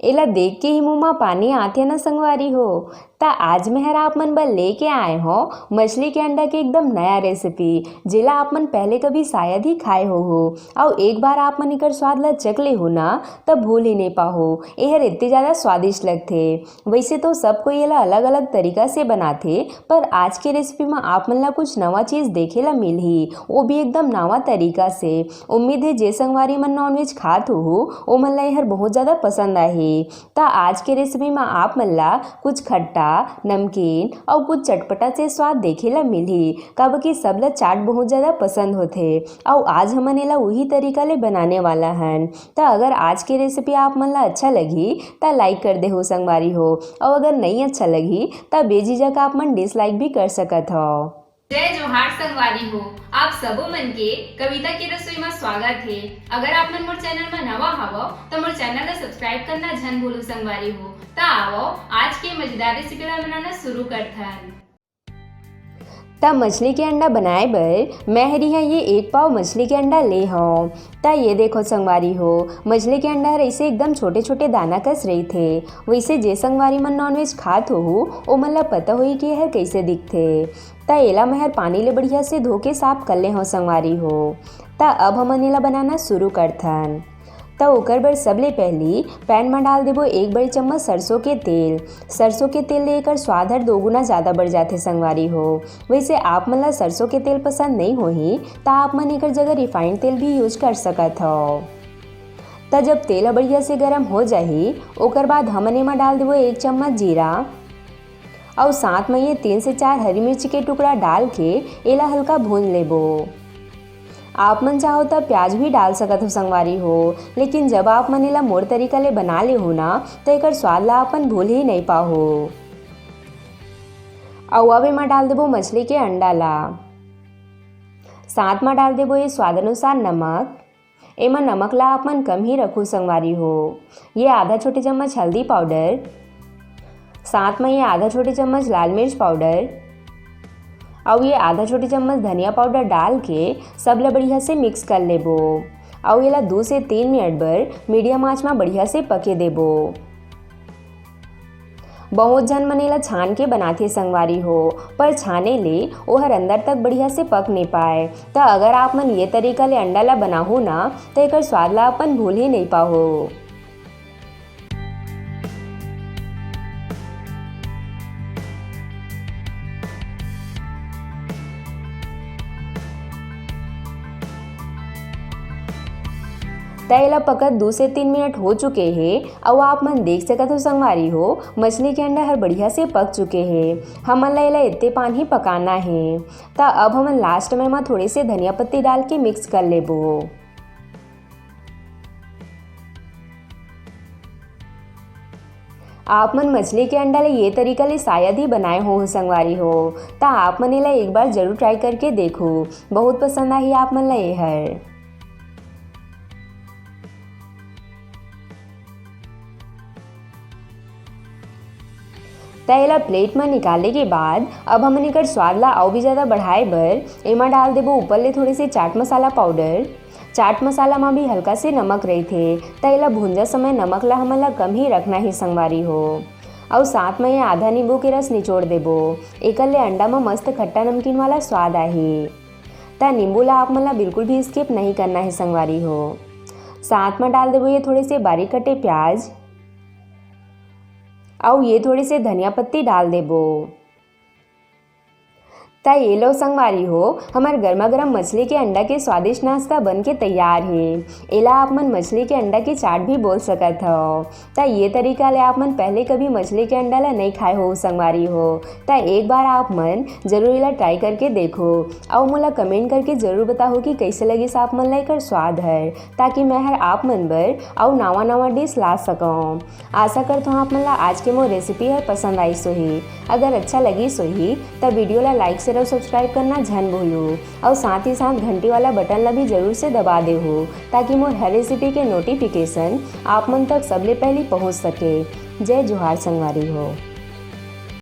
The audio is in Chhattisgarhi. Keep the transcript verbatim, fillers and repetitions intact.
एला देख के ही मुंह मा पानी आथे ना संगवारी हो। त आज मैं हर आप मन बर लेके आए हौं मछली के अंडा के एकदम नया रेसिपी, जेला आप मन पहले कभी शायद ही खाए होहू। अउ एक बार आप मन एकर स्वाद ला चख लेहू ना, त भूल ही नहीं पाहू। एहर इतने ज्यादा स्वादिष्ट लगथे। वैसे तो सब कोई एला अलग-अलग तरीका से बनाथे, पर आज के रेसिपी मा आप मन ला कुछ नवा चीज देखे ला मिलही, वो भी एकदम नवा तरीका से। उम्मीद हे जे संगवारी मन नॉनवेज खात होहू, ओमन ला एहर बहुत ज्यादा पसंद आही। त आज के रेसिपी मा आप मन ला कुछ खट्टा, नमकीन अउ कुछ चटपटा से स्वाद देखे ला मिलही, काबर कि सब ला चाट बहुत ज्यादा पसंद होथे। अउ आज हमन एला उही तरीका ले बनाने वाला हन। त अगर आज के रेसिपी आप मन ला अच्छा लगही, त लाइक कर देहू संगवारी हो, अउ अगर नहीं अच्छा लगही, त बेझिझक आप मन डिसलाइक भी कर सकत हव। जय जोहार संगवारी हो, आप सबो मन के कविता के रसोई मा स्वागत हे। अगर आप मन मोर चैनल मा नवा हवव, त मोर चैनल ला सब्सक्राइब करना झन भूलू संगवारी हो। त आवव, आज के मजेदार रेसिपी ला बनाना शुरू करथन। त मछली के अंडा बनाए बर मैं हर इहाँ ये एक पाव मछली के अंडा ले हौं। त ये देखो संगवारी हो, मछली के अंडा हर ऐसे एकदम छोटे-छोटे दाना कस रहिथे। वैसे जे संगवारी मन नॉनवेज खात होहू, ओमन ला पता होही कि एहर कैसे दिखथे। त एला मैं हर पानी ले बढ़िया से धो के साफ कर ले हौं संगवारी हो। त अब हमन एला बनाना शुरू करथन। त ओकर बर सबले पहली पैन म डाल देबो एक बड़ी चम्मच सरसों के तेल। सरसों के तेल ले एकर स्वाद हर दो गुना ज्यादा बढ़ जाथे संगवारी हो। वैसे आप मन ला सरसों के तेल पसंद नहीं होही, त आप मन एकर जगह रिफाइंड तेल भी यूज कर सकत हव। त जब तेल ह बढ़िया से गरम हो जाही, ओकर बाद हमन एमा डाल देबो एक चम्मच जीरा, अउ साथ म ये तीन से चार हरी मिर्ची के टुकड़ा डाल के एला हल्का भून लेबो। आप मन चाहो त प्याज भी डाल सकत हो संगवारी हो, लेकिन जब आप मन एला मोर तरीका ले बना लेहू ना, त एकर स्वाद ला अपन भूल ही नहीं पाहो। अउ अब एमा डाल देबो मछली के अंडा ला, साथ म डाल देबो ये स्वाद अनुसार नमक। एमा नमक ला आप मन कम ही रखू संगवारी हो। ये आधा छोटे चम्मच हल्दी पाउडर, साथ म ये आधा छोटे चम्मच लाल मिर्च पाउडर, अउ ये आधा छोटे चम्मच धनिया पाउडर डाल के सब ला बढ़िया से मिक्स कर लेबो। अउ एला दो से तीन मिनट बर मीडियम आंच म बढ़िया से पके देबो। बहुत झन मन एला छान के बनाथे संगवारी हो, पर छाने ले ओहर अंदर तक बढ़िया से पक नहीं पाए। त अगर आप मन ये तरीका ले अंडा ला बनाहू ना, त एकर स्वाद ला अपन भूल ही नहीं पाहो। त एला पकत दो से तीन मिनट हो चुके हे, अउ आप मन देख सकत हो संगवारी हो, मछली के अंडा हर बढ़िया से पक चुके हे। हमन ला एला इतने पान ही पकाना हे। त अब हमन लास्ट में एमा थोड़े से धनिया पत्ती डाल के मिक्स कर लेबो। आप मन मछली के अंडा ले ये तरीका ले शायद ही बनाए हो संगवारी हो, त आप मन एला एक बार जरूर ट्राई करके देखो, बहुत पसंद आही आप मन ला ये हर। त एला प्लेट म निकाले के बाद अब हमन एकर स्वाद ला अउ भी ज्यादा बढ़ाए बर एमा डाल देबो ऊपर ले थोड़े से चाट मसाला पाउडर। चाट मसाला म भी हल्का से नमक रहिथे, त एला भूंजा समय नमक ला हमन ला कम ही रखना हे संगवारी हो। अउ साथ म ये आधा नींबू के रस निचोड़ देबो, एकर ले अंडा म मस्त खट्टा नमकीन वाला स्वाद आही। त नींबू ला आप मन ला बिल्कुल भी स्किप नहीं करना हे संगवारी हो। साथ म डाल देबो ये थोड़े से बारीक कटे प्याज, अउ ये थोड़े से धनिया पत्ती डाल देबो। त ये लो संगवारी हो, हमर गर्मा गर्म मछली के अंडा के स्वादिष्ट नाश्ता बन के तैयार हे। एला आप मन मछली के अंडा के चाट भी बोल सकत हव। त ये तरीका ले आप मन पहले कभी मछली के अंडा ला नहीं खाए हो संगवारी हो, त एक बार आप मन जरूर एला ट्राई करके देखो, अउ मोला कमेंट करके जरूर बताहो कि कैसे लगिस आप मन ला एकर स्वाद हर, ताकि मैं हर आप मन बर अउ नवा नवा डिश ला सकौं। आशा करत हौं आप मन ला आज के मोर रेसिपी हर पसंद आइस होही। अगर अच्छा लगिस होही, त वीडियो ला लाइक, शेयर अउ सब्सक्राइब करना झन भूलू, अउ साथ ही साथ घंटी वाला बटन ला भी जरूर से दबा देहू, ताकि मोर हर रेसिपी के नोटिफिकेशन आप मन तक सबले पहली पहुंच सके। जय जोहार संगवारी हो।